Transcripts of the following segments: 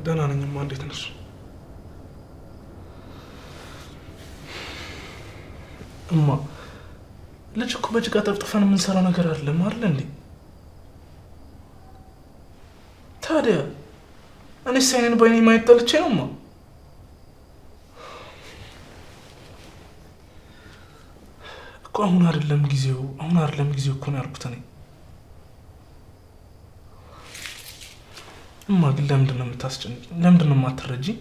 ደህና ነኝማ። እንዴት ነሽ? እማ ልጅ እኮ በጭቃ ጠፍጥፈን የምንሰራው ነገር አይደለም አይደል እንዴ? ታዲያ እኔስ አይኔን በአይኔ ማየት ጠልቼ ነው እማ። እኮ አሁን አይደለም ጊዜው፣ አሁን አይደለም ጊዜው እኮ ነው ያልኩት እኔ። እማ ግን ለምንድን ነው የምታስጨንቂኝ? ለምንድን ነው የማትረጂኝ?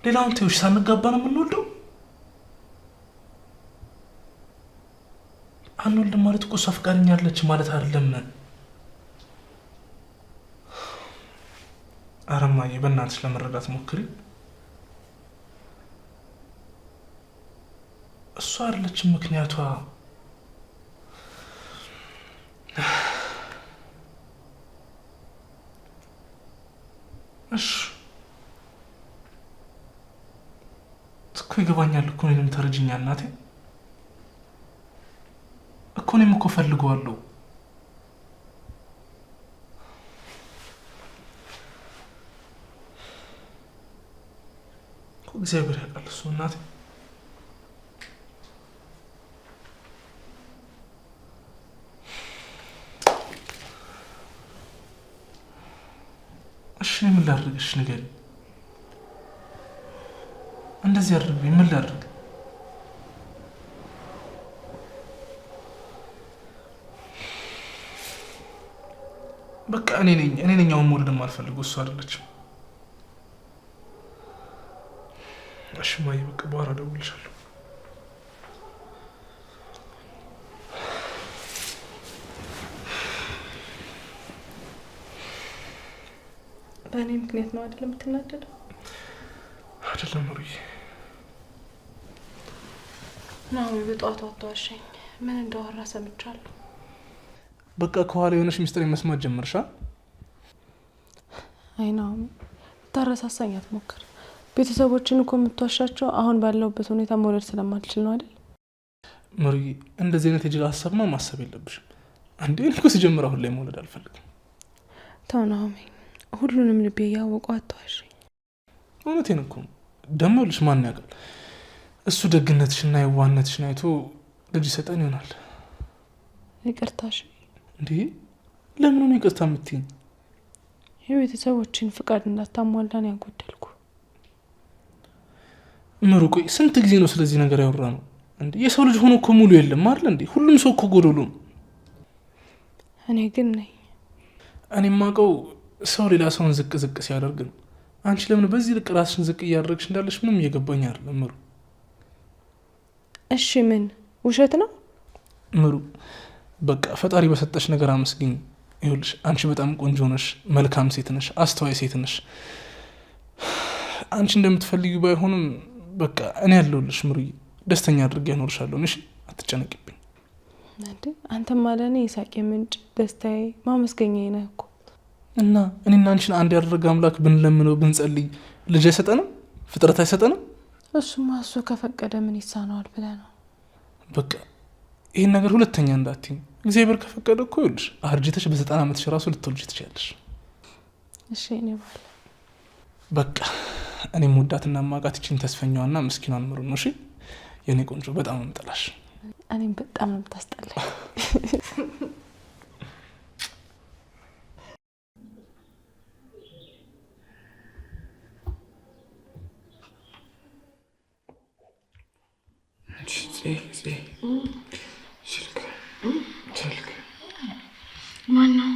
ሌላውን ተይው፣ ሳንጋባ ነው የምንወልደው? አንወልድም ማለት እኮ እሷ ፈቃደኛ አለች ማለት አይደለም። ኧረ እማዬ በእናትሽ ለመረዳት ሞክሪ። እሷ አይደለችም ምክንያቷ። እሺ እኮ ይገባኛል እኮ እኔንም ተረጅኛ እናቴ እኮ እኔም እኮ ፈልገዋለሁ። እኮ እግዚአብሔር ያውቃል እሱ እናቴ። እሺ እኔ ምን ላድርግ? እሺ ንገሪኝ። እንደዚህ አድርግኝ፣ ምን ላድርግ? በቃ እኔ ነኝ አሁን መውለድ የማልፈልገው፣ እሱ አይደለችም። እሺ እማዬ፣ በቃ በኋላ እደውልልሻለሁ። በእኔ ምክንያት ነው አይደለም የምትናደደው? አይደለም ኑርዬ። ናሆሚ በጠዋቱ አትዋሸኝ። ምን እንዳወራ ሰምቻለሁ። በቃ ከኋላ የሆነች ሚስጥር መስማት ጀመርሻ? አይ ናሆሚ፣ ልታረሳሳኝ አትሞክር። ቤተሰቦችን እኮ የምትዋሻቸው አሁን ባለሁበት ሁኔታ መውለድ ስለማልችል ነው አይደል? ኑርዬ፣ እንደዚህ አይነት የጅል ሀሳብማ ማሰብ የለብሽም። አንዴ እኔ እኮ ስጀምር አሁን ላይ መውለድ አልፈልግም። ተው ናሆሚ፣ ሁሉንም ልቤ እያወቀው አትዋሸኝ። እውነቴን እኮ ነው። ደግሞ ይኸውልሽ ማን ያውቃል፣ እሱ ደግነትሽና የዋህነትሽን አይቶ ልጅ ይሰጠን ይሆናል። ይቅርታሽ። እንዴ ለምን ነው ይቅርታ የምትይኝ? የቤተሰቦችን ፍቃድ እንዳታሟላን ያጎደልኩ። ምሩ፣ ቆይ ስንት ጊዜ ነው ስለዚህ ነገር ያወራ ነው? እንዴ የሰው ልጅ ሆኖ እኮ ሙሉ የለም አይደል እንዴ? ሁሉም ሰው እኮ ጎዶሎ ነው። እኔ ግን ነኝ። እኔ የማውቀው ሰው ሌላ ሰውን ዝቅ ዝቅ ሲያደርግ ነው። አንቺ ለምን በዚህ ልክ ራስሽን ዝቅ እያደረግሽ እንዳለሽ ምንም እየገባኝ አይደለም ምሩ። እሺ ምን ውሸት ነው? ምሩ በቃ ፈጣሪ በሰጠሽ ነገር አመስግኝ። ይኸውልሽ አንቺ በጣም ቆንጆ ነሽ፣ መልካም ሴት ነሽ፣ አስተዋይ ሴት ነሽ። አንቺ እንደምትፈልጊው ባይሆንም በቃ እኔ ያለሁልሽ ምሩዬ፣ ደስተኛ አድርጌ ያኖርሻለሁ። እሺ አትጨነቂብኝ። እንዴ አንተማ ለእኔ የሳቄ ምንጭ፣ ደስታዬ፣ ማመስገኛዬ ነህ እኮ። እና እኔና አንቺን አንድ ያደረገ አምላክ ብንለምነው ብንጸልይ ልጅ አይሰጠንም? ፍጥረት አይሰጠንም? እሱማ እሱ ከፈቀደ ምን ይሳነዋል ብለህ ነው? በቃ ይህን ነገር ሁለተኛ እንዳትይኝ። እግዚአብሔር ከፈቀደ እኮ ይኸውልሽ አርጅተሽ በ90 ዓመትሽ ራሱ ልትወልጂ ትችያለሽ። እሺ እኔ ባል በቃ እኔም ወዳትና ማቃት ይችን ተስፈኛዋና ምስኪኗን ምሩ ነው። እሺ የኔ ቆንጆ በጣም ነው የምጠላሽ። እኔም በጣም ነው የምታስጠላኝ። ስልክ ስልክ ማነው?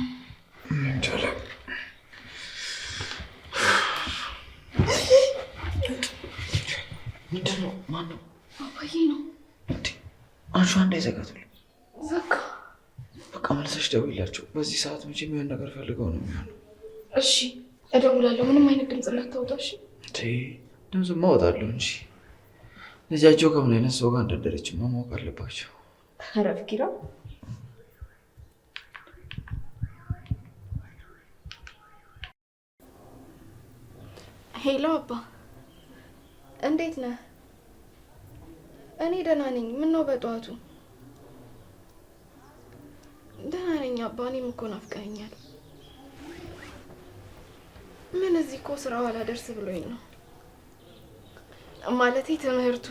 ምንድን ነው? ማነው? አባዬ ነው። አንሹ እንዳይዘጋት ዘጋ። በቃ መልሰሽ ደውይላቸው። በዚህ ሰዓት መቼም የሆነ ነገር ፈልገው ነው የሚሆነው። እሺ እደውላለሁ። ምንም አይነት ድምፅ እንዳታወጣ እሺ? ድምፅማ አወጣለሁ እንጂ ልጃቸው ከምን አይነት ሰው ጋር እንዳደረችማ ማወቅ አለባቸው። ኧረ ኪራ Hello አባ፣ እንዴት ነህ? እኔ ደህና ነኝ። ምን ነው በጠዋቱ? ደህና ነኝ አባ። እኔም እኮ ናፍቀኸኛል። ምን እዚህ እኮ ስራው አላደርስ ብሎኝ ነው። ማለቴ ትምህርቱ።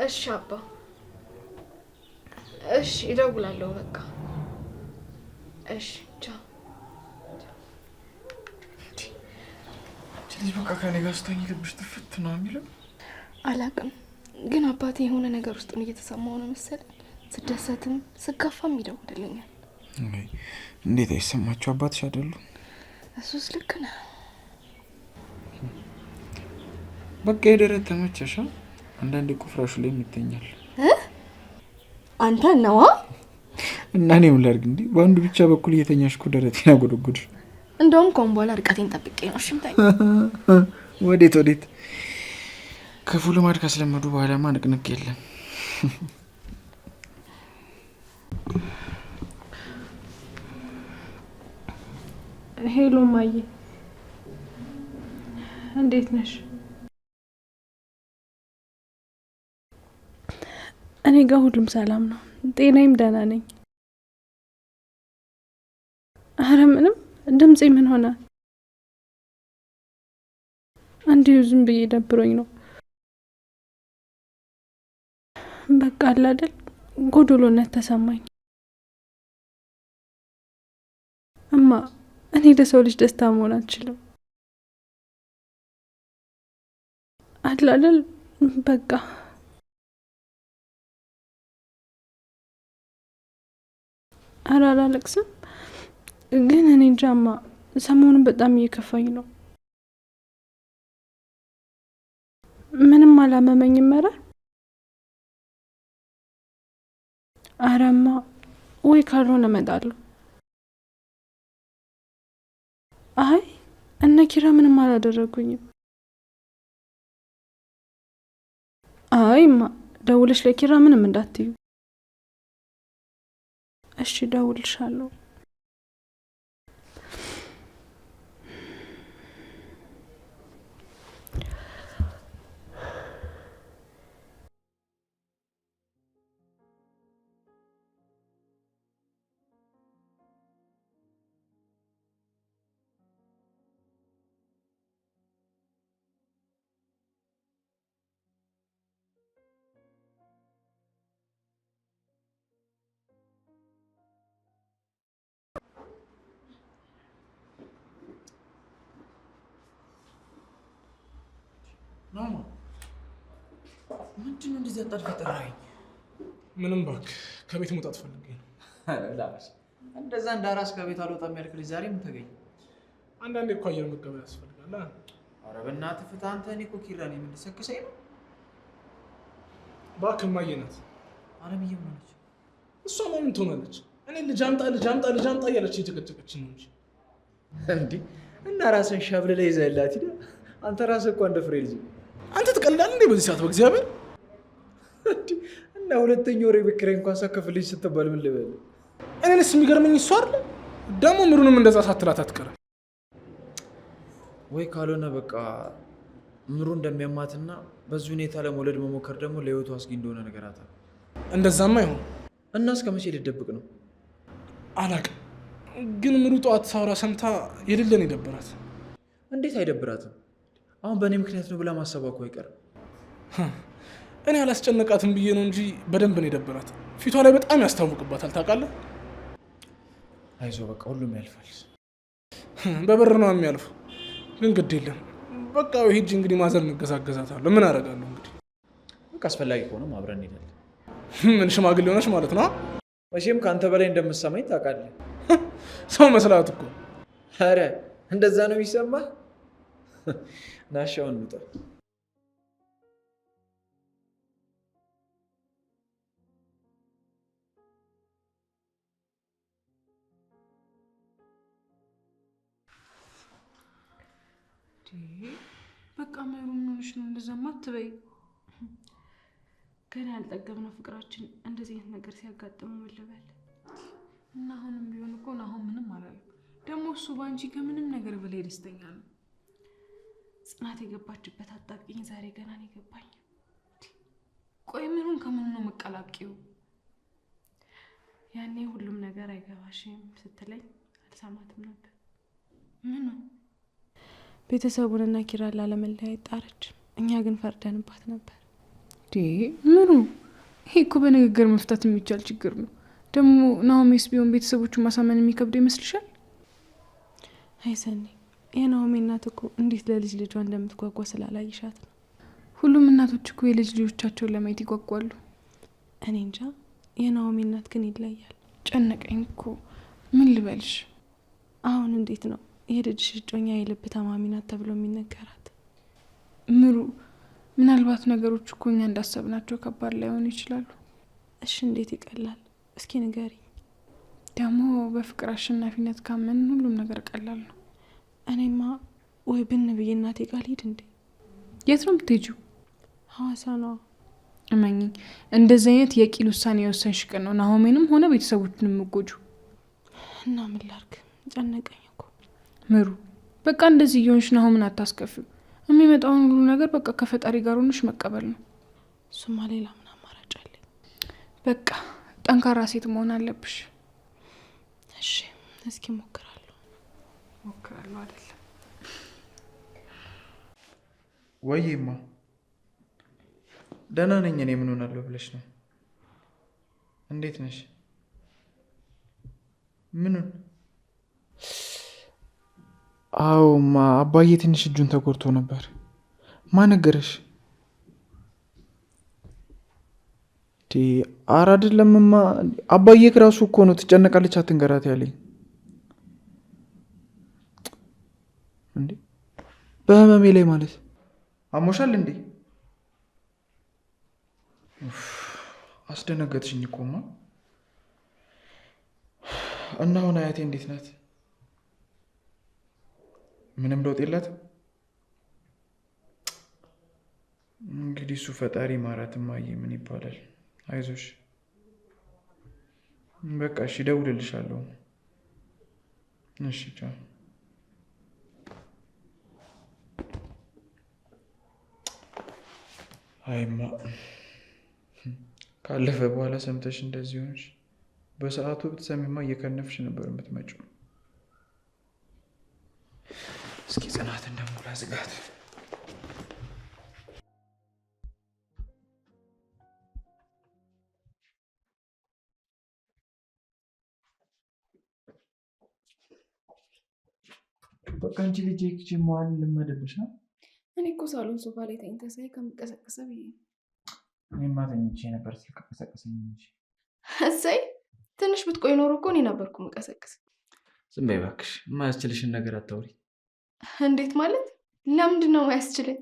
እሺ አባ፣ እሺ እደውላለሁ። በቃ እሺ፣ ቻው። ልጅ በቃ ከኔ ጋር ስትሆኚ ልብሽ ትፍት ነው የሚለው። አላውቅም፣ ግን አባቴ የሆነ ነገር ውስጥ ነው እየተሰማው ነው መሰለኝ። ስደሰትም ስጋፋም ይደውልልኛል። እንዴት አይሰማቸው? አባትሽ አይደሉ? እሱስ ልክ ነህ። በቃ የደረት ተመቸሽ? አንዳንዴ እኮ ፍራሹ ላይ ይተኛል። አንተ ነዋ። እና እኔ ምን ላድርግ እንዴ? በአንዱ ብቻ በኩል እየተኛሽ እኮ ደረቴን አጎደጎድሽ። እንደውም ከአሁን በኋላ ርቀቴን ጠብቄ ነው። እሺ ምታኝ። ወዴት ወዴት? ክፉ ልማድ ካስለመዱ በኋላማ ንቅንቅ የለም። Hello ማዬ፣ እንዴት ነሽ? እኔ ጋር ሁሉም ሰላም ነው፣ ጤናዬም ደህና ነኝ። አረ ምንም። ድምፄ ምን ሆነ? እንዲሁ ዝም ብዬ ደብሮኝ ነው። በቃ አለ አይደል ጎዶሎነት ተሰማኝ። እማ እኔ ለሰው ልጅ ደስታ መሆን አልችልም። አለ አይደል በቃ ኧረ አላለቅስም፣ ግን እኔ እንጃማ ሰሞኑን በጣም እየከፋኝ ነው። ምንም አላመመኝም። ኧረ አረማ ወይ ካልሆነ እመጣለሁ። አይ እነ ኪራ ምንም አላደረጉኝም። አይማ ደውለሽ ለኪራ ምንም እንዳትዩ እሺ? ደውልሻለሁ። ናማ ምንድን ነው እንደዚህ አጣድፈህ ጠራኸኝ? ምንም እባክህ፣ ከቤት መውጣት ፈልጌ ነው። እንደዛ እንደ አራስ ከቤት አልወጣም ያልክ ልጅ ዛሬ ምን ተገኘ? አንዳንዴ እኮ አየር መቀበል ያስፈልጋል። ኧረ በእናትህ ፍታ አንተ። እኔ እኮ ኪራ ነኝ። የምንሰክሰኝ ነው? እባክህ እማዬ ናት። አለምዬ ምን ሆነች? እሷማ ምን ትሆናለች? እኔ ልጅ አምጣ ልጅ አምጣ ልጅ አምጣ እያለች እየጨቀጨቀች ነው እንጂ። እንዴ እና ራስህን ሸብልለህ ይዘህላት ሂድ። አንተ ራስህ እኮ እንደ ፍሬ ልጅ አንተ ትቀልዳለህ እንዴ በዚህ ሰዓት? በእግዚአብሔር እና ሁለተኛ ወሬ ቤት ኪራይ እንኳን ሳከፍል ልጅ ስትባል ምን ልበል? እኔንስ የሚገርመኝ እሷ አይደለ ደግሞ ምሩንም እንደዛ ሳትላት አትቀርም። ወይ ካልሆነ በቃ ምሩ እንደሚያማትና በዚህ ሁኔታ ለመውለድ መሞከር ደግሞ ለህይወቱ አስጊ እንደሆነ ነገራታል። እንደዛማ ይሆን እና እስከ መቼ ልደብቅ ነው? አላቅም፣ ግን ምሩ ጠዋት ሳውራ ሰምታ የሌለን የደበራት። እንዴት አይደብራትም? አሁን በእኔ ምክንያት ነው ብላ ማሰቧ እኮ አይቀርም። እኔ አላስጨነቃትም ብዬ ነው እንጂ በደንብ ነው የደበራት። ፊቷ ላይ በጣም ያስታውቅባታል ታውቃለህ። አይዞህ በቃ ሁሉም ያልፋል። በበር ነው የሚያልፈው፣ ግን ግድ የለም በቃ ሂጅ እንግዲህ ማዘር እንገዛገዛታለሁ። ምን አደርጋለሁ እንግዲህ። በቃ አስፈላጊ ከሆነም አብረን እንሄዳለን። ምን ሽማግሌ ሆነች ማለት ነው? መቼም ከአንተ በላይ እንደምትሰማኝ ታውቃለህ። ሰው መስላት እኮ። ኧረ እንደዛ ነው የሚሰማህ? ናሻውን እንውጣ። በቃ ምሩ ምን ሆነሽ ነው? እንደዛማ አትበይ። ገና ያልጠገብነው ፍቅራችን እንደዚህ አይነት ነገር ሲያጋጥመው ምን ልበል? እና አሁንም ቢሆን እኮ አሁን ምንም አላለም። ደግሞ እሱ በአንቺ ከምንም ነገር በላይ ደስተኛ ነው። ጽናት የገባችበት አጣብቂኝ ዛሬ ገና ነው የገባኝ። ቆይ ምኑን ከምኑ ነው መቀላቂው? ያኔ ሁሉም ነገር አይገባሽም ስትለኝ አልሰማትም ነበር። ምኑ ቤተሰቡንና ኪራን ላለመለያየት ጣረች። እኛ ግን ፈርደንባት ነበር። ምኑ ይሄ እኮ በንግግር መፍታት የሚቻል ችግር ነው። ደግሞ ናሆሜስ ቢሆን ቤተሰቦቹን ማሳመን የሚከብደው ይመስልሻል? አይ ሰኒ፣ የናሆሜ እናት እኮ እንዴት ለልጅ ልጇ እንደምትጓጓ ስላላይሻት ነው። ሁሉም እናቶች እኮ የልጅ ልጆቻቸውን ለማየት ይጓጓሉ። እኔ እንጃ፣ የናሆሜ እናት ግን ይለያል። ጨነቀኝ እኮ ምን ልበልሽ። አሁን እንዴት ነው የልጅሽ እጮኛ የልብ ታማሚ ናት ተብሎ የሚነገራት? ምሩ፣ ምናልባት ነገሮች እኮ እኛ እንዳሰብናቸው ከባድ ላይሆኑ ይችላሉ። እሺ እንዴት ይቀላል? እስኪ ንገሪኝ። ደግሞ በፍቅር አሸናፊነት ካመንን ሁሉም ነገር ቀላል ነው። እኔማ ወይ ብን ብዬ እናቴ ጋር ልሂድ እንዴ? የት ነው የምትሄጂው? ሐዋሳ ነዋ። እመኚኝ፣ እንደዚህ አይነት የቂል ውሳኔ የወሰንሽ ቀን ነው ናሆሜንም ሆነ ቤተሰቦችን የምጎጁ። እና ምን ላድርግ? ጨነቀኝ እኮ ምሩ። በቃ እንደዚህ እየሆንሽ ናሆምን አታስከፊው። የሚመጣውን ሁሉ ነገር በቃ ከፈጣሪ ጋር ሆነሽ መቀበል ነው። እሱማ ሌላ ምን አማራጭ አለኝ? በቃ ጠንካራ ሴት መሆን አለብሽ። እሺ እስኪ ሞክራለሁ። ሞክራለሁ አይደለም ወይማ ደህና ነኝ እኔ። ምን ሆናለሁ ብለሽ ነው? እንዴት ነሽ? ምኑን? አዎማ አባዬ ትንሽ እጁን ተጎድቶ ነበር። ማን ነገረሽ? ኧረ አይደለምማ፣ አባዬ እራሱ እኮ ነው ትጨነቃለች አትንገራት ያለኝ። እንዴ በህመሜ ላይ ማለት አሞሻል እንዴ? አስደነገጥሽኝ እኮማ። እና አሁን አያቴ እንዴት ናት? ምንም ለውጥ የላትም? እንግዲህ እሱ ፈጣሪ ማራት። እማዬ ምን ይባላል? አይዞሽ በቃ እሺ፣ እደውልልሻለሁ። እሺ ቻው። አይማ ካለፈ በኋላ ሰምተሽ እንደዚህ ሆንሽ። በሰዓቱ ብትሰሚማ እየከነፍሽ ነበር የምትመጪው። እስኪ ጽናትን ደግሞ ላዝጋት። በቃ አንቺ ልጅ kitchen መዋል ልመደብሽ ነው። እኔ እኮ ሳሎን ሶፋ ላይ ተኝተህ ሳይ ከምቀሰቅሰ ብዬ ነው። እኔማ ተኝቼ ነበር ስልክ ቀሰቀሰኝ እንጂ። እሰይ ትንሽ ብትቆይ ኖሮ እኮ እኔ ነበርኩ የምቀሰቅስ። ዝም በይ እባክሽ፣ የማያስችልሽን ነገር አታውሪ። እንዴት ማለት? ለምንድን ነው የማያስችለኝ?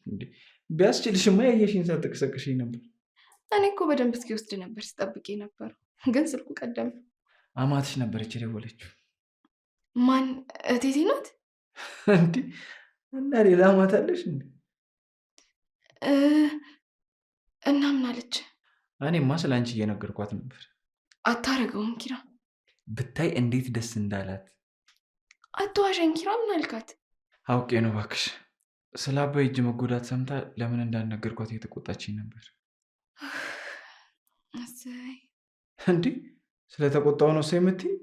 እንዴ ቢያስችልሽማ ያየሽኝ ሳትቀሰቅሽኝ ነበር። እኔ እኮ በደንብ እስኪወስድ ነበር ስጠብቅ የነበረው፣ ግን ስልኩ ቀደም። አማትሽ ነበረች የደወለችው። ማን? እቴቴ ናት? እንዴ እና ሌላ አማት አለሽ እንዴ? እና ምን አለች? እኔማ ስለ አንቺ እየነገርኳት ነበር። አታረገውም ኪራ። ብታይ እንዴት ደስ እንዳላት። አትዋሸኝ ኪራ። ምን አልካት? አውቄ ነው እባክሽ። ስለ አባይ እጅ መጎዳት ሰምታ ለምን እንዳልነገርኳት እየተቆጣችኝ ነበር። እሰይ። እንዴ ስለተቆጣው ነው እሰይ የምትይ?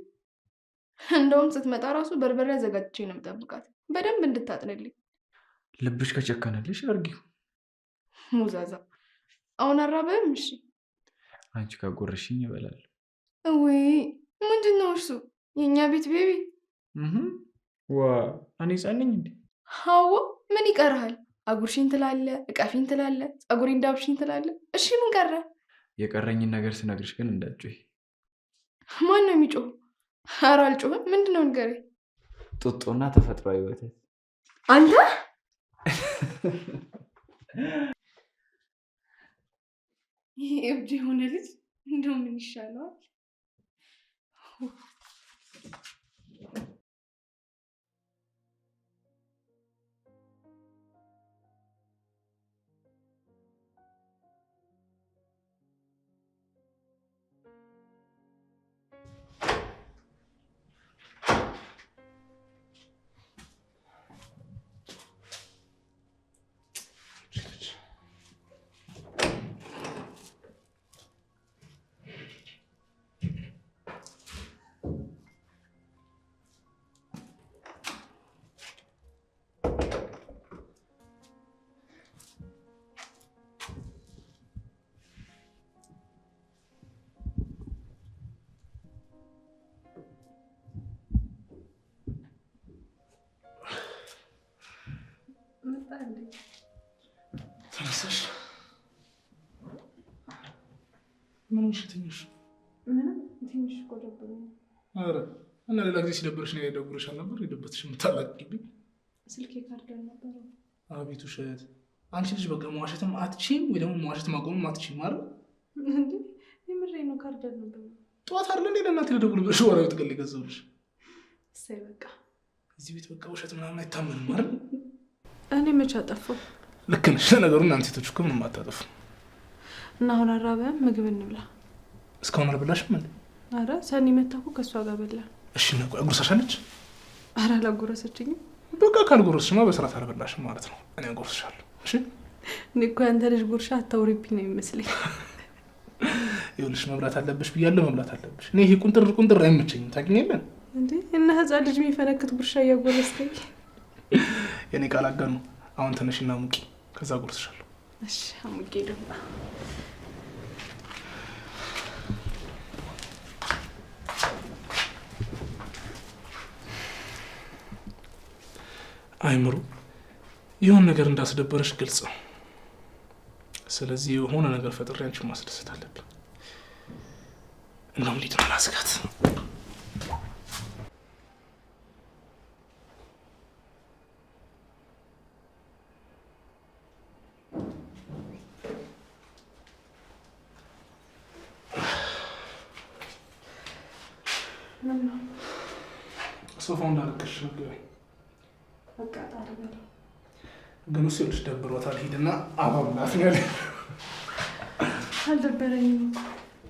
እንደውም ስትመጣ ራሱ በርበሬ አዘጋጅቼ ነው የምጠብቃት፣ በደንብ እንድታጥንልኝ። ልብሽ ከጨከነልሽ አርጊው። ሙዛዛ አሁን አራበህም? እሺ አንቺ ካጎረሽኝ እበላለሁ። ውይ ምንድን ነው እርሱ? የእኛ ቤት baby። ዋ እኔ ሕፃን ነኝ እንዴ? አዎ ምን ይቀርሃል? አጉርሽኝ ትላለ፣ እቀፊኝ ትላለ፣ ፀጉሬን ዳብሽኝ ትላለ። እሺ ምን ቀረ? የቀረኝን ነገር ስነግርሽ ግን እንዳትጮሂ። ማን ነው የሚጮህ? ኧረ አልጮህም። ምንድን ነው ንገረኝ። ጡጦና ተፈጥሯዊ ወተት። አንተ ይሄ እብድ የሆነ ልጅ እንደው ምን ይሻለዋል? ተነሳሽ? ምን ሆንሽ? ትንሽ ምንም ትንሽ እኮ ደብሮኝ። ኧረ እና ሌላ ጊዜ ሲደብርሽ ነው የደውልሻል ነበር የደበትሽ የምታላቅቂብኝ። ስልኬ ካርድ አልነበረውም። አቤት ውሸት! አንቺ ልጅ በቃ መዋሸትም አትችይም ወይ ደግሞ መዋሸት ማቆምም አትችይም አይደል? እንዴ የምሬን ነው፣ ካርድ አልነበረውም። ጠዋት አይደል እንዴ ለእናቴ ልደውል ብለሽ ወራዊ ጥቅል የገዛሁልሽ። እሰይ በቃ እዚህ ቤት በቃ ውሸት ምናምን አይታመንም አይደል? እኔ መቼ አጠፋሁ? ልክ ነሽ። ለነገሩ እናንተ ሴቶች እኮ ምንም አታጠፉም። እና አሁን አራበህም? ምግብ እንብላ። እስካሁን አልበላሽም እንዴ? አረ ሰኒ መታ እኮ ከእሷ ጋር በላ። እሺ እና ቆይ አጉርሳሻለች? አረ አላጎረሰችኝም። በቃ ካልጎረስሽማ በስርዓት አልበላሽም ማለት ነው። እኔ አጎርስሻለሁ። እሺ እኔ እኮ ያንተ ልጅ ጉርሻ አታውሪብኝ ነው የሚመስለኝ። ይኸውልሽ መብላት አለብሽ ብያለሁ፣ መብላት አለብሽ። እኔ ይሄ ቁንጥር ቁንጥር አይመቸኝም። ታውቂኝ የለን እንዴ? እና ህፃን ልጅ የሚፈነክት ጉርሻ እያጎረስከኝ። የኔ ቃል አጋር ነው። አሁን ተነሽና ሙቂ፣ ከዛ አጎርስሻለሁ። እሺ አሙቄ ደግሞ አይምሩ የሆነ ነገር እንዳስደበረሽ ግልጽ ነው። ስለዚህ የሆነ ነገር ፈጥሬ አንቺን ማስደሰት አለብኝ። እንደውም ሊዱን ላስጋት። ሶፋው እንዳለቀሽ ነገረኝ። ግን እሱ ይኸውልሽ ደብሮታል። ሂድና አባብላት ነው ያለኝ። አልደበረኝም እኮ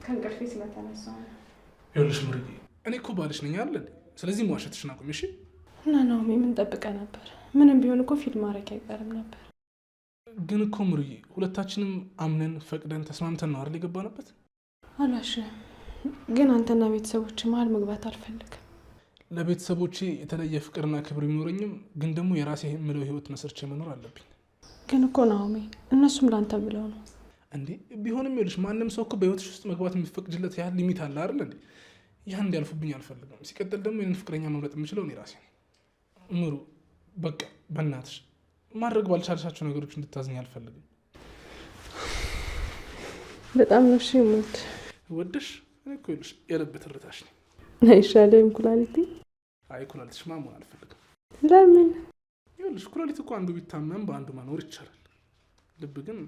ከእንቅልፌ ስለተነሳሁ ነው። ይኸውልሽ ምርዬ፣ እኔ እኮ ባልሽ ነኝ አይደል? ስለዚህ መዋሸትሽን አቁሚ እሺ? እና ናኦሚ ምን ጠብቀህ ነበር? ምንም ቢሆን እኮ ፊልም ማድረግ አይቀርም ነበር። ግን እኮ ምርዬ፣ ሁለታችንም አምነን ፈቅደን ተስማምተን ነው አይደል የገባንበት? አልዋሽህም፣ ግን አንተና ቤተሰቦች መሀል መግባት አልፈልግም። ለቤተሰቦቼ የተለየ ፍቅርና ክብር ቢኖረኝም ግን ደግሞ የራሴ የምለው ህይወት መስርቼ መኖር አለብኝ። ግን እኮ ናኦሚ፣ እነሱም ለአንተ ብለው ነው እንዴ። ቢሆንም ይኸውልሽ ማንም ሰው እኮ በህይወትሽ ውስጥ መግባት የሚፈቅድለት ያህል limit አለ አይደል እንዴ? ያ እንዲያልፉብኝ አልፈልግም። ሲቀጥል ደግሞ የኔን ፍቅረኛ መምረጥ የምችለው እኔ ራሴ ነኝ። ምሩ፣ በቃ በእናትሽ ማድረግ ባልቻልሻቸው ነገሮች እንድታዝኝ አልፈልግም። በጣም ነው እሺ የምወድ ወድሽ። እኔ እኮ ይኸውልሽ የልብ ትርታሽ ነኝ። አይሻልም ኩላሊቴ? አይ ኩላሊትሽማ መሆን አልፈልግም። ለምን? ይኸውልሽ ኩላሊት እኮ አንዱ ቢታመም በአንዱ መኖር ይቻላል። ልብ ግን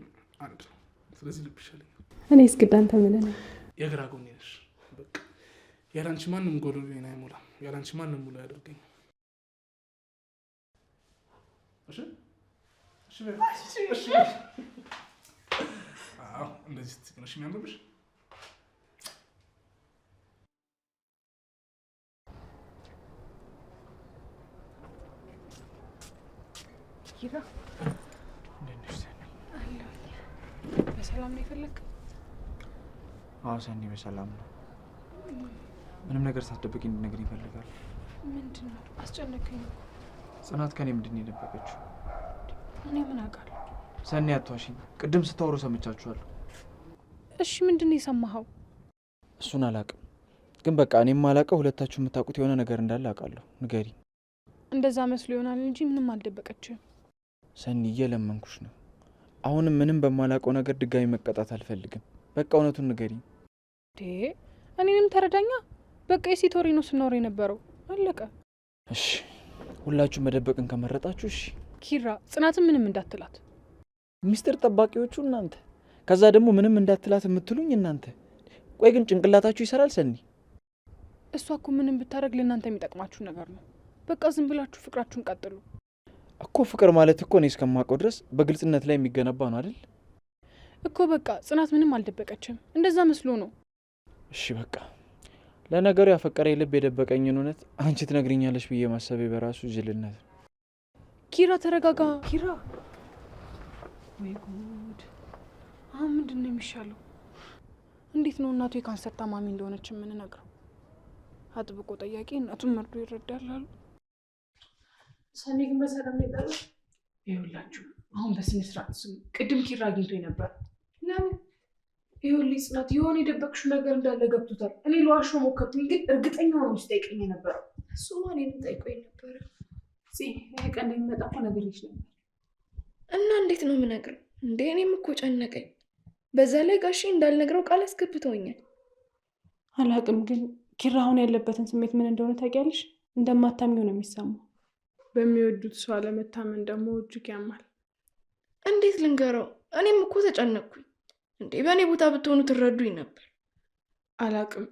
አንድ ነው። ስለዚህ ልብ ይሻለኛል። እኔ እስግድ አንተ ምን ነህ? የግራ ጎኔ ነሽ። በቃ ያላንቺ ማንም ጎዶሎዬን አይሞላም። ያላንቺ ማንም ሙሉ አያደርገኝም። እሺ እሺ እሺ። አዎ እንደዚህ ስትስቂ ነው የሚያምርብሽ። ኪራ በሰላም ነው የፈለግከው? አዎ ሰኒ፣ በሰላም ነው። ምንም ነገር ሳትደብቂ እንድትነግሪኝ እፈልጋለሁ። ምንድን ነው? አስጨነቀኝ እኮ። ጽናት ከኔ ምንድን ነው የደበቀችው? እኔ ምን አውቃለሁ? ሰኒ አትዋሽኝ። ቅድም ስታወሩ ሰምቻችኋለሁ። እሺ ምንድን ነው የሰማኸው? እሱን አላውቅም፣ ግን በቃ እኔ የማላውቀው ሁለታችሁ የምታውቁት የሆነ ነገር እንዳለ አውቃለሁ። ንገሪኝ። እንደዛ መስሎ ይሆናል እንጂ ምንም አልደበቀችም። ሰኒ፣ እየለመንኩሽ ነው። አሁንም ምንም በማላውቀው ነገር ድጋሚ መቀጣት አልፈልግም። በቃ እውነቱን ንገሪኝ። እኔንም ተረዳኛ። በቃ የሴት ወሬ ነው ስናወራ የነበረው። አለቀ። እሺ ሁላችሁ መደበቅን ከመረጣችሁ እሺ። ኪራ ጽናትን ምንም እንዳትላት። ሚስጥር ጠባቂዎቹ እናንተ፣ ከዛ ደግሞ ምንም እንዳትላት የምትሉኝ እናንተ። ቆይ ግን ጭንቅላታችሁ ይሰራል? ሰኒ እሷ እኮ ምንም ብታደርግ ለእናንተ የሚጠቅማችሁ ነገር ነው። በቃ ዝም ብላችሁ ፍቅራችሁን ቀጥሉ። እኮ ፍቅር ማለት እኮ እኔ እስከማውቀው ድረስ በግልጽነት ላይ የሚገነባ ነው አይደል? እኮ በቃ ጽናት ምንም አልደበቀችም። እንደዛ መስሎ ነው። እሺ በቃ ለነገሩ ያፈቀረ ልብ የደበቀኝን እውነት አንቺ ትነግሪኛለሽ ብዬ ማሰቤ በራሱ ጅልነት ነው። ኪራ ተረጋጋ። ኪራ ወይ ጉድ! አሁን ምንድን ነው የሚሻለው? እንዴት ነው እናቱ የካንሰር ታማሚ እንደሆነች የምንነግረው? አጥብቆ ጠያቂ እናቱን መርዶ ይረዳል አሉ። ሰኒ ግን በሰላም ነው የጠራው? ይኸውላችሁ አሁን በስነ ስርዓት ስሙ። ቅድም ኪራ አግኝቶኝ ነበር። ለምን? ይኸውልሽ ጽናት የሆነ የደበቅሽው ነገር እንዳለ ገብቶታል። እኔ ልዋሸው ሞከርኩኝ፣ ግን እርግጠኛ ሆኖ ሲጠይቀኝ የነበረው እሱማ እኔንም ጠይቆኝ ነበረ። ይሄ ቀን እንደሚመጣ እኮ ነግሬሽ ነበር። እንዴት ነው የምነግረው እንዴ? እኔም እኮ ጨነቀኝ። በዛ ላይ ጋሼ እንዳልነግረው ቃል አስገብተውኛል። አላቅም፣ ግን ኪራ አሁን ያለበትን ስሜት ምን እንደሆነ ታውቂያለሽ? እንደማታምኚው ነው የሚሰማው። በሚወዱት ሰው አለመታመን ደግሞ እጅግ ያማል። እንዴት ልንገረው? እኔም እኮ ተጨነቅኩኝ። እንዴ በእኔ ቦታ ብትሆኑ ትረዱኝ ነበር። አላቅም፣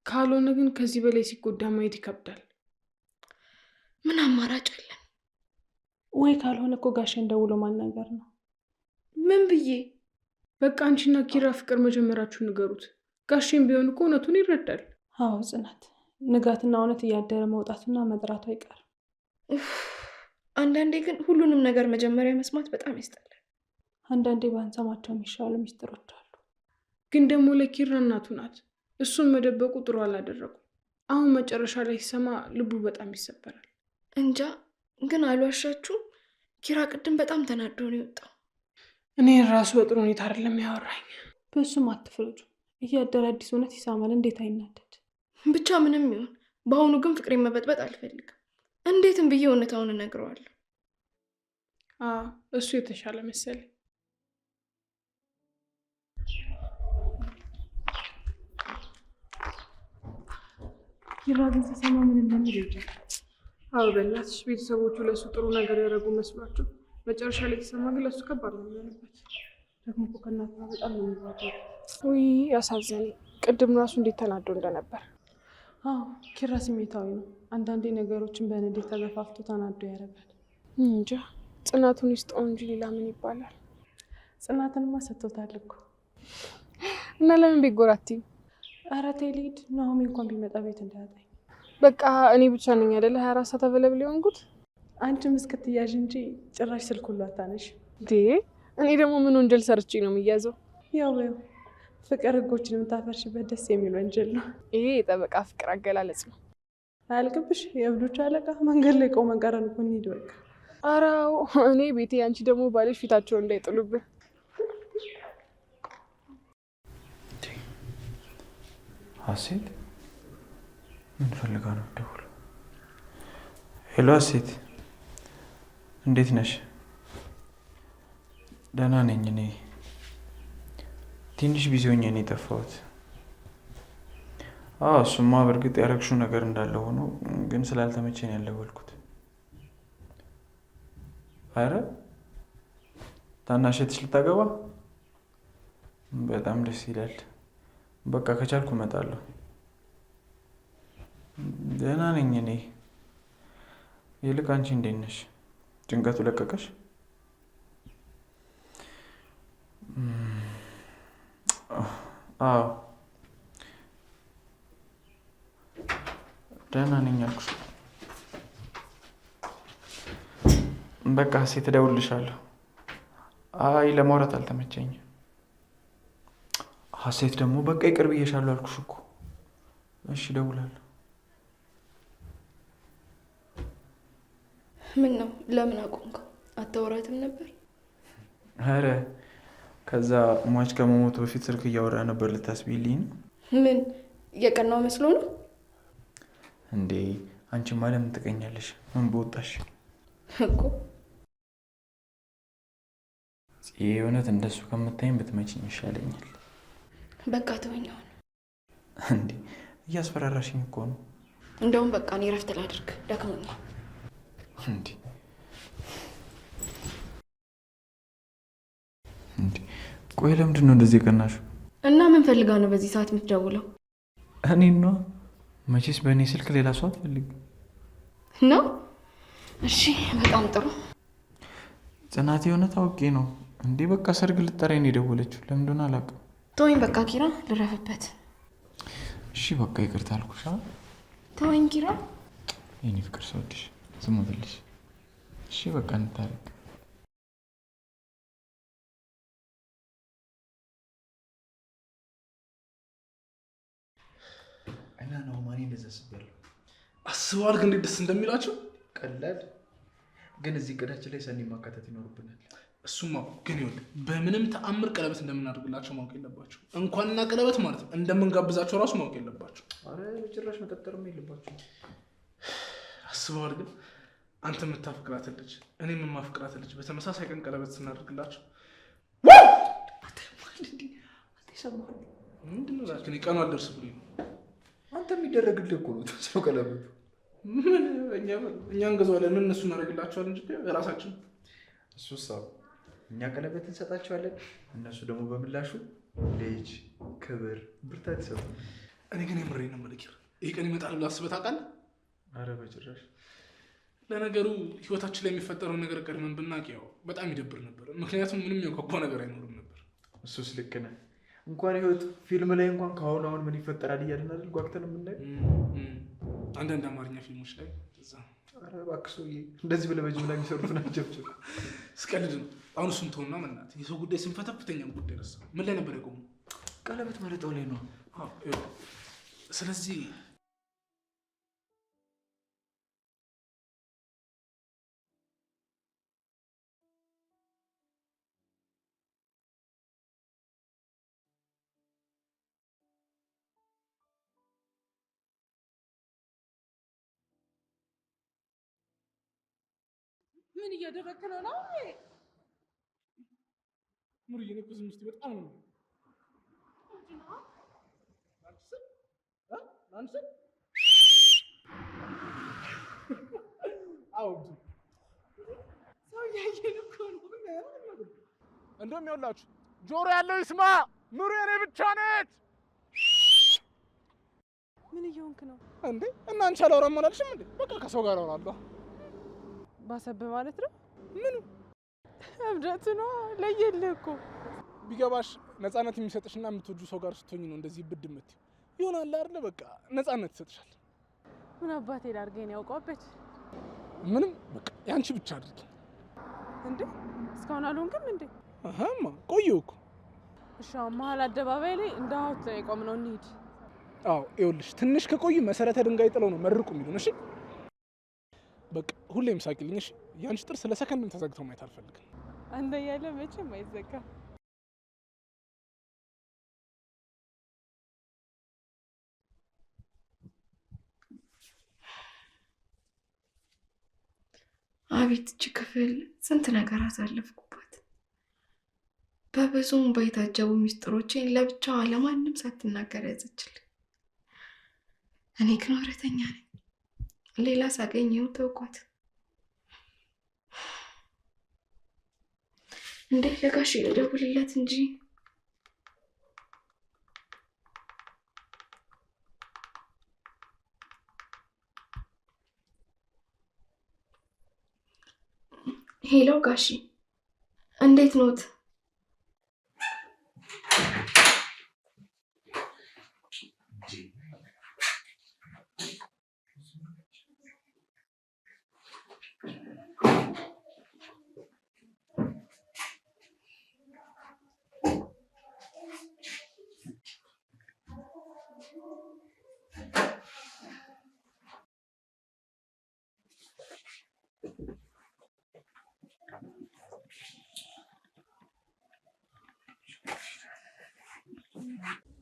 ካልሆነ ግን ከዚህ በላይ ሲጎዳ ማየት ይከብዳል። ምን አማራጭ አለን? ወይ ካልሆነ እኮ ጋሼን ደውሎ ማናገር ነው። ምን ብዬ? በቃ አንቺና ኪራ ፍቅር መጀመራችሁ ንገሩት። ጋሼም ቢሆን እኮ እውነቱን ይረዳል። አዎ ጽናት፣ ንጋትና እውነት እያደረ መውጣቱና መጥራቱ አይቀርም። ኡፍ፣ አንዳንዴ ግን ሁሉንም ነገር መጀመሪያ መስማት በጣም ያስጠላል። አንዳንዴ ባንሰማቸው የሚሻሉ ሚስጥሮች አሉ። ግን ደግሞ ለኪራ እናቱ ናት። እሱን መደበቁ ጥሩ አላደረጉም። አሁን መጨረሻ ላይ ሲሰማ ልቡ በጣም ይሰበራል። እንጃ ግን አልዋሻችሁም፣ ኪራ ቅድም በጣም ተናዶ ነው የወጣው። እኔ ራሱ በጥሩ ሁኔታ አይደለም ያወራኝ። በእሱም አትፍረጁ። እያደረ አዲስ እውነት ይሰማል። እንዴት አይናደድ? ብቻ ምንም ይሁን በአሁኑ ግን ፍቅሬን መበጥበጥ አልፈልግም። እንዴትም ብዬ እውነታውን እነግረዋለሁ። አዎ እሱ የተሻለ መሰለኝ። ኪራ ግን ሲሰማ ምን እንደሚል ይወዳል። አዎ በእናትሽ ቤተሰቦቹ ለእሱ ጥሩ ነገር ያደረጉ መስሏቸው መጨረሻ ላይ የተሰማ ግን ለእሱ ከባድ ነው የሚሆንበት። ደግሞ እኮ ከእናቱ ጋር በጣም ነው የሚዋደዱ። ውይ ያሳዘነኝ። ቅድም ራሱ እንዴት ተናዶ እንደነበር። አዎ ኪራ ስሜታዊ ነው። አንዳንዴ ነገሮችን በንዴት ተገፋፍቶ ተናዶ ያደርጋል። እንጃ ጽናቱን ይስጠው እንጂ ሌላ ምን ይባላል? ጽናትንማ ሰጥቶታል እኮ። እና ለምን ቤት ጎራ አትይም? ኧረ ተይ ልሂድ። ናሆሚ እንኳን ቢመጣ ቤት እንዳያጣኝ። በቃ እኔ ብቻ ነኝ አይደለ 24 ሰዓት available የሆንኩት? አንቺም እስክትያዥ እንጂ ጭራሽ ስልክ ሁሉ አታነሽ። እንዴ እኔ ደግሞ ምን ወንጀል ሰርቼ ነው የሚያዘው? ያው ያው ፍቅር ህጎችን የምታፈርሽበት ደስ የሚል ወንጀል ነው። ይሄ የጠበቃ ፍቅር አገላለጽ ነው። አያልቅብሽ? የእብዶች አለቃ መንገድ ላይ ቆመን ቀረን እኮ። እንሂድ በቃ። ኧረ አዎ፣ እኔ ቤቴ፣ አንቺ ደግሞ ባልሽ ፊታቸውን እንዳይጥሉብን። ሀሴት ምን ፈልጋ ነው ደውሎ? Hello ሀሴት፣ እንዴት ነሽ? ደህና ነኝ። እኔ ትንሽ busy ሆኜ ነው የጠፋሁት። አዎ እሱማ በእርግጥ ያረግሽው ነገር እንዳለ ሆኖ ግን ስላልተመቸኝ ያልደወልኩት። አረ ታናሽ እህትሽ ልታገባ? በጣም ደስ ይላል። በቃ ከቻልኩ እመጣለሁ። ደህና ነኝ እኔ። ይልቅ አንቺ እንዴት ነሽ? ጭንቀቱ ለቀቀሽ? አዎ ደህና ነኝ አልኩሽ። በቃ ሴት እደውልልሻለሁ። አይ ለማውራት አልተመቸኝም። ሀሴት ደግሞ በቃ ይቅር ብዬሻለሁ አልኩሽ እኮ። እሺ እደውላለሁ። ምን ነው ለምን አቆምከው? አታወራትም ነበር? ኧረ ከዛ ሟች ከመሞቱ በፊት ስልክ እያወራ ነበር ልታስቢልኝ ነው? ምን የቀናው መስሎ ነው እንዴ? አንቺማ ለምን ትቀኛለሽ? ምን በወጣሽ እኮ። የእውነት እንደሱ ከምታይኝ ብትመችኝ ይሻለኛል። በቃ ተወኝ አሁን። እንዴ እያስፈራራሽኝ እኮ ነው። እንደውም በቃ እኔ እረፍት ላድርግ ደክሞኛል። እንዴ እንዴ ቆይ ለምንድን ነው እንደዚህ የቀናሽው? እና ምን ፈልጋ ነው በዚህ ሰዓት የምትደውለው? እኔ ነዋ። መቼስ በእኔ ስልክ ሌላ ሰው አትፈልግም ነው? እሺ በጣም ጥሩ። ጽናት የእውነት አውቄ ነው እንዴ? በቃ ሰርግ ልጠራኝ ነው የደወለችው። ለምን እንደሆነ አላውቅም። ተወኝ በቃ ኪራ፣ ልረፍበት። እሺ በቃ ይቅርታ አልኩሽ። ተወኝ ኪራ። የእኔ ፍቅር ሰውድሽ ዝም ብልሽ። እሺ በቃ እንታረቅ። እና ነው ማን እንደዛ አስቤያለሁ። አስበዋል ግን እንዴት ደስ እንደሚላቸው። ቀላል ግን እዚህ እቅዳችን ላይ ሰኒ ማካተት ይኖርብናል። እሱማ ግን ይኸውልህ በምንም ተአምር ቀለበት እንደምናደርግላቸው ማወቅ የለባቸው። እንኳንና ቀለበት ማለት ነው እንደምንጋብዛቸው ራሱ ማወቅ የለባቸው። አረ ጭራሽ መጠርጠርም የለባቸው። አስበዋል ግን አንተ የምታፈቅራት ልጅ እኔም የማፈቅራት ልጅ በተመሳሳይ ቀን ቀለበት ስናደርግላቸው ምንድን ነው እባክህ፣ እኔ ቀኑ አልደርስ ብሎኝ ነው። አንተ የሚደረግልህ እኮ ነው ሰው ቀለበቱ። ምን እኛ እንገዛዋለን፣ ምን እነሱ እናደርግላቸዋለን እንጂ ራሳችን። እሱስ አዎ፣ እኛ ቀለበት እንሰጣቸዋለን፣ እነሱ ደግሞ በምላሹ ልጅ፣ ክብር፣ ብርታት ይሰጡ። እኔ ግን የምሬን ነው የምልህ፣ ይህ ቀን ይመጣል ብለህ አስበህ ታውቃለህ? ኧረ በጭራሽ። ለነገሩ ህይወታችን ላይ የሚፈጠረውን ነገር ቀድመን ብናውቅ ያው በጣም ይደብር ነበር። ምክንያቱም ምንም ያጓጓ ነገር አይኖርም ነበር። እሱስ ልክ ነህ። እንኳን ህይወት ፊልም ላይ እንኳን ከአሁን አሁን ምን ይፈጠራል እያልን አይደል ጓግተን የምናየው። አንዳንድ አማርኛ ፊልሞች ላይ እዛ። ኧረ እባክህ ሰውዬ እንደዚህ ብለህ በጅምላ የሚሰሩትን አጀብጀብ። ስቀልድ ነው። አሁን እሱን ተውና በእናትህ የሰው ጉዳይ ስንፈተፍተኛም ጉዳይ ረሳ። ምን ላይ ነበር የቆመው? ቀለበት መረጣው ላይ ነው። ስለዚህ ምን እያደረግክ ነው? ነው ሙሩዬ፣ እኔ እኮ ዝም ስትይ በጣም ነው ሰው እያየን እኮ ነው። እንደውም ይኸውላችሁ ጆሮ ያለው ይስማ፣ ምሩ የኔ ብቻ ነች። ምን እየሆንክ ነው እንዴ? እና አንቺ አላወራም አላልሽም እንዴ? በቃ ከሰው ጋር አወራለሁ። ባሰብህ ማለት ነው። ምኑ እብደቱ ነው? ለየልህ እኮ። ቢገባሽ ነፃነት የሚሰጥሽና የምትወጂው ሰው ጋር ስትሆኝ ነው እንደዚህ ብድ የምትይው። ይሆናል አይደለ? በቃ ነፃነት ይሰጥሻል። ምን አባቴ ላድርገኝ ነው ያውቀውበት። ምንም በቃ ያንቺ ብቻ አድርጊ። እንዴ እስካሁን አልሆንክም እንዴ? አሃማ ቆየሁ እኮ። እሺ አሁን መሀል አደባባይ ላይ እንደ ሐውልት ነው የቆምነው፣ እንሂድ። አዎ ይኸውልሽ፣ ትንሽ ከቆዩ መሰረተ ድንጋይ ጥለው ነው መርቁ የሚሉን። እሺ በቃ ሁሌም ሳቂልኝ። እሺ ያንቺ ጥርስ ለሰከንድም ተዘግቶ ማየት አልፈልግም። አንተ እያለ መቼም አይዘጋም። አቤት እች ክፍል ስንት ነገር አሳለፍኩባት። በብዙ እንባ የታጀቡ ሚስጥሮቼን ለብቻዋ ለማንም ሳትናገር ያዘችልኝ። እኔ ግን ወረተኛ ነኝ። ሌላ ሳገኘው ተውኳት። እንዴ ለጋሽ ደውልለት እንጂ። Hello ጋሺ፣ እንዴት ኖት?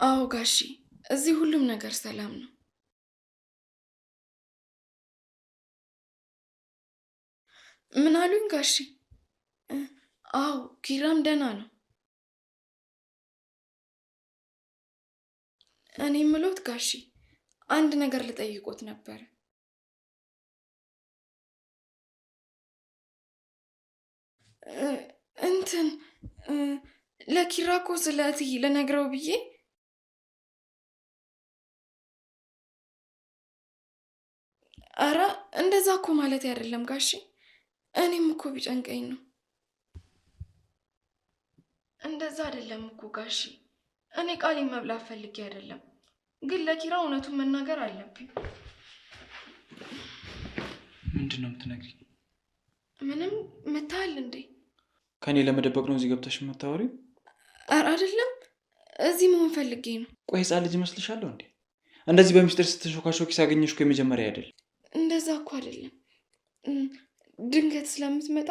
አዎ ጋሺ፣ እዚህ ሁሉም ነገር ሰላም ነው። ምን አሉኝ ጋሺ? አዎ ኪራም ደህና ነው። እኔ ምሎት ጋሺ፣ አንድ ነገር ልጠይቆት ነበር። እንትን ለኪራ እኮ ስለ እትዬ ልነግረው ብዬ። አረ እንደዛ እኮ ማለት አይደለም ጋሺ፣ እኔም እኮ ቢጨንቀኝ ነው። እንደዛ አይደለም እኮ ጋሺ፣ እኔ ቃሌን መብላት ፈልጌ አይደለም፣ ግን ለኪራ እውነቱን መናገር አለብኝ። ምንድን ነው የምትነግሪኝ? ምንም። መታል እንዴ? ከእኔ ለመደበቅ ነው እዚህ ገብተሽ የምታወሪው? ኧረ አይደለም፣ እዚህ መሆን ፈልጌ ነው። ቆይ ህፃን ልጅ እመስልሻለሁ እንዴ? እንደዚህ በሚስጥር ስትንሾካሾኪ ሳገኘሽ እኮ የመጀመሪያ አይደለም። እንደዛ እኮ አይደለም፣ ድንገት ስለምትመጣ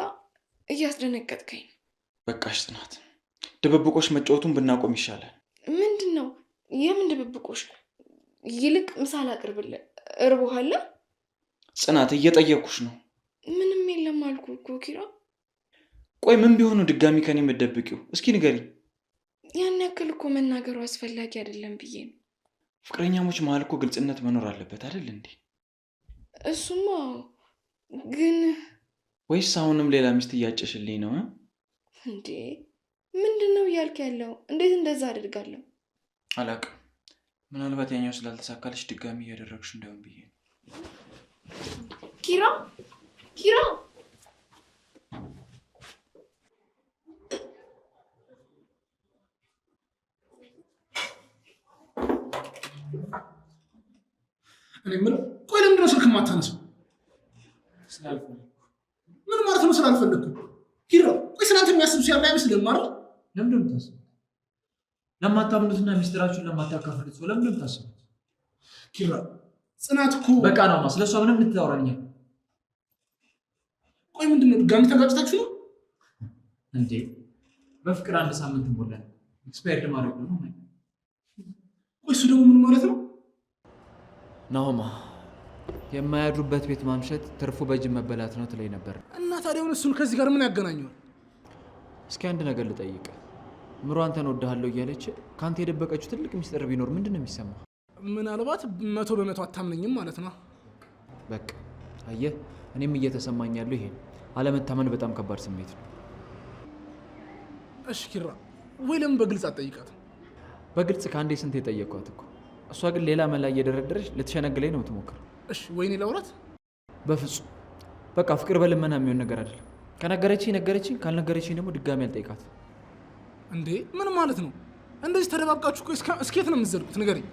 እያስደነገጥከኝ ነው። በቃሽ ጽናት፣ ድብብቆሽ መጫወቱን ብናቆም ይሻላል። ምንድን ነው? የምን ድብብቆሽ? ይልቅ ምሳ ላቅርብልህ፣ እርቦሃል? ጽናት እየጠየኩሽ ነው። ምንም የለም አልኩህ እኮ ኪራ። ቆይ ምን ቢሆኑ ድጋሚ ከኔ የምትደብቂው? እስኪ ንገሪኝ። ያን ያክል እኮ መናገሩ አስፈላጊ አይደለም ብዬ ነው። ፍቅረኛሞች መሀል እኮ ግልጽነት መኖር አለበት አይደል እንዴ? እሱማ ግን ወይስ አሁንም ሌላ ሚስት እያጨሽልኝ ነው እንዴ? ምንድን ነው እያልክ ያለው? እንዴት እንደዛ አደርጋለሁ? አላውቅም። ምናልባት ያኛው ስላልተሳካልሽ ድጋሚ እያደረግሽ እንደሆን ብዬ ነው። ኪራ ኪራ እኔ የምለው ቆይ ለምንድን ነው ስልክ የማታነሳው? ምን ማለት ነው ስላልፈለግኩ? ኪራ ቆይ ስላንተ የሚያስብ ሰው ያለ አይመስልህም አይደል? ለምንድን ነው የምታስቡት? ለማታምኑትና ሚስጥራችሁን ለማታካፍሉት ሰው ለምንድን ነው የምታስቡት? ኪራ ጽናት እኮ በቃ ነውማ። ስለሷ ምንም እንድታወራኝ። ቆይ ምንድን ነው ድጋሚ ተጋጭታችሁ ነው እንዴ? በፍቅር አንድ ሳምንት ሞላን። Expired ማድረግ ነው። ቆይ እሱ ደግሞ ምን ማለት ነው? ናሆማ የማያድሩበት ቤት ማምሸት ትርፉ በጅብ መበላት ነው ትለኝ ነበር። እና ታዲያ አሁን እሱን ከዚህ ጋር ምን ያገናኘዋል? እስኪ አንድ ነገር ልጠይቅ። ምሮ አንተን እወድሃለሁ እያለች ከአንተ የደበቀችው ትልቅ ሚስጥር ቢኖር ምንድን ነው የሚሰማው? ምናልባት 100% አታምነኝም ማለት ነው። በቃ አየህ፣ እኔም እየተሰማኝ ያለው ይሄ ነው። አለመታመን በጣም ከባድ ስሜት ነው። እሺ ኪራ፣ ወይ ለምን በግልጽ አትጠይቃትም? በግልጽ ከአንዴ ስንት የጠየኳት እኮ። እሷ ግን ሌላ መላ እየደረደረች ልትሸነግለኝ ነው የምትሞክረው። እሺ ወይኔ ላውራት? በፍጹም በቃ ፍቅር በልመና የሚሆን ነገር አይደለም። ከነገረችኝ ነገረችኝ፣ ካልነገረችኝ ደግሞ ድጋሚ አልጠይቃት። እንዴ ምን ማለት ነው? እንደዚህ ተደባብቃችሁ እኮ እስከ የት ነው የምትዘልቁት? ንገረኝ።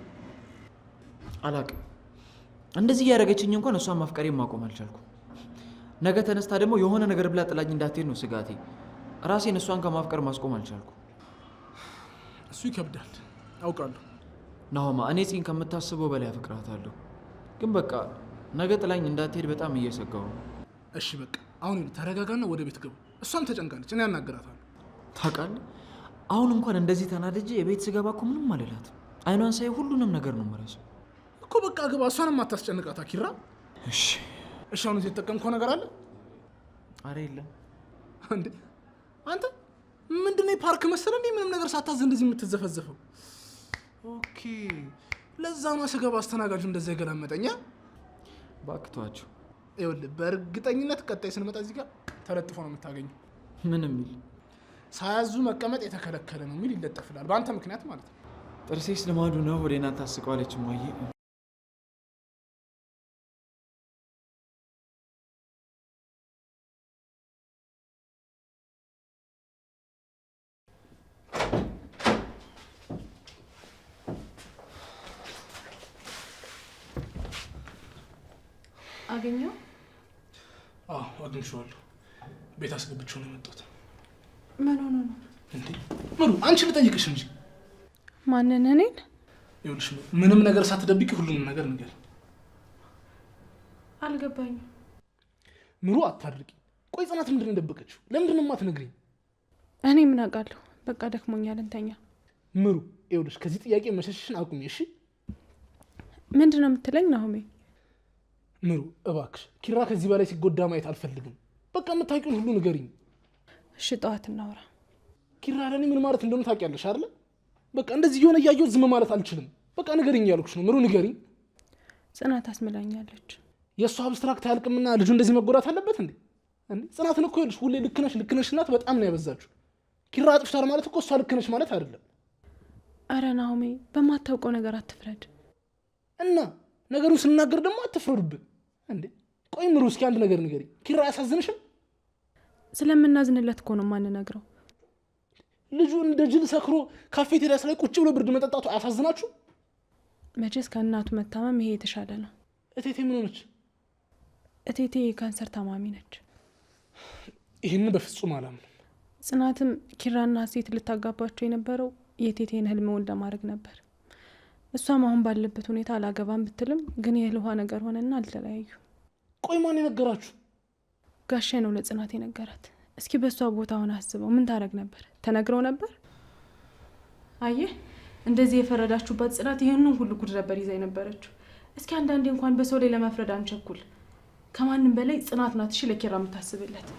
አላቅም። እንደዚህ እያደረገችኝ እንኳን እሷን ማፍቀሬ ማቆም አልቻልኩም። ነገ ተነስታ ደግሞ የሆነ ነገር ብላ ጥላኝ እንዳትሄድ ነው ስጋቴ። ራሴን እሷን ከማፍቀር ማስቆም አልቻልኩም። እሱ ይከብዳል አውቃለሁ። ናሆማ እኔ ጽን ከምታስበው በላይ አፈቅራታለሁ። ግን በቃ ነገ ጥላኝ እንዳትሄድ በጣም እየሰጋሁ ነው። እሺ በቃ አሁን ተረጋጋና ወደ ቤት ግባ። እሷም ተጨንቃለች፣ እኔ አናግራታለሁ። ታውቃለህ፣ አሁን እንኳን እንደዚህ ተናድጄ የቤት ስገባ እኮ ምንም አልላትም። አይኗን ሳይ ሁሉንም ነገር ነው የምረሳው እኮ። በቃ ግባ፣ እሷንም አታስጨንቃታ ኪራ። እሺ እሺ። አሁን እዚህ የተጠቀምከው ነገር አለ? አረ የለም። እንዴ አንተ ምንድነው የፓርክ መሰለህ እንዴ ምንም ነገር ሳታዝ እንደዚህ የምትዘፈዘፈው? Okay፣ ለዛ ነው ስገባ አስተናጋጁ እንደዛ የገላመጠኛ። እባክህ ተዋቸው። ይኸውልህ በእርግጠኝነት ቀጣይ ስንመጣ እዚህ ጋር ተለጥፎ ነው የምታገኘው። ምን የሚል? ሳያዙ መቀመጥ የተከለከለ ነው የሚል ይለጠፍላል። በአንተ ምክንያት ማለት ነው። ጥርሴስ ልማዱ ነው። ወደ እናት ታስቀዋለች እማዬ። አገኘው? አዎ አግኝቼዋለሁ። ቤት አስገብቼው ነው የመጣሁት። ምን ሆኖ ነው እንዴ? ምሩ አንቺ ልጠይቅሽ እንጂ። ማንን? እኔን? ይኸውልሽ ምንም ነገር ሳትደብቂ ሁሉንም ነገር ንገሪ። አልገባኝም። ምሩ አታድርቂ። ቆይ ጽናት ምንድን ነው የደበቀችው? ለምንድን ነው የማትነግሪኝ? እኔ ምን አውቃለሁ? በቃ ደክሞኛል፣ እንተኛ። ምሩ ይኸውልሽ ከዚህ ጥያቄ መሸሽሽን አቁሚ እሺ? ምንድን ነው የምትለኝ ናሆሜ? ምሩ እባክሽ ኪራ ከዚህ በላይ ሲጎዳ ማየት አልፈልግም። በቃ የምታውቂውን ሁሉ ንገሪኝ። እሺ ጠዋት እናውራ። ኪራ ለእኔ ምን ማለት እንደሆነ ታውቂያለሽ አይደለ? በቃ እንደዚህ እየሆነ እያየሁት ዝም ማለት አልችልም። በቃ ንገሪኝ ያልኩሽ ነው ምሩ፣ ንገሪኝ። ጽናት አስምላኛለች። የእሷ abstract አያልቅምና ልጁ እንደዚህ መጎዳት አለበት እንዴ? ጽናትን እኮ ይኸውልሽ ሁሌ ልክ ነሽ ልክ ነሽ ናት። በጣም ነው ያበዛችሁ። ኪራ አጥፍቷል ማለት እኮ እሷ ልክ ነሽ ማለት አይደለም። አረ ናሆሜ በማታውቀው ነገር አትፍረድ። እና ነገሩን ስናገር ደግሞ አትፍረዱብን እንዴ? ቆይ ምሩ እስኪ አንድ ነገር ንገሪኝ፣ ኪራ አያሳዝንሽም? ስለምናዝንለት እኮ ነው የማንነግረው። ልጁ እንደ ጅል ሰክሮ ካፌቴሪያስ ላይ ቁጭ ብሎ ብርድ መጠጣቱ አያሳዝናችሁ? መቼስ ከእናቱ መታመም ይሄ የተሻለ ነው። እቴቴ ምን ሆነች? እቴቴ የካንሰር ታማሚ ነች። ይህንን በፍጹም አላምንም። ጽናትም ኪራና ሴት ልታጋባቸው የነበረው የእቴቴን ህልም እውን ለማድረግ ነበር። እሷም አሁን ባለበት ሁኔታ አላገባም ብትልም ግን የእህል ውሃ ነገር ሆነና አልተለያዩ። ቆይ ማን የነገራችሁ? ጋሼ ነው ለጽናት የነገራት። እስኪ በእሷ ቦታ ሆነ አስበው፣ ምን ታደርግ ነበር? ተነግረው ነበር? አየህ እንደዚህ የፈረዳችሁባት ጽናት ይህንን ሁሉ ጉድ ነበር ይዛ የነበረችው። እስኪ አንዳንዴ እንኳን በሰው ላይ ለመፍረድ አንቸኩል። ከማንም በላይ ጽናት ናት። እሺ ለኪራ የምታስብለት።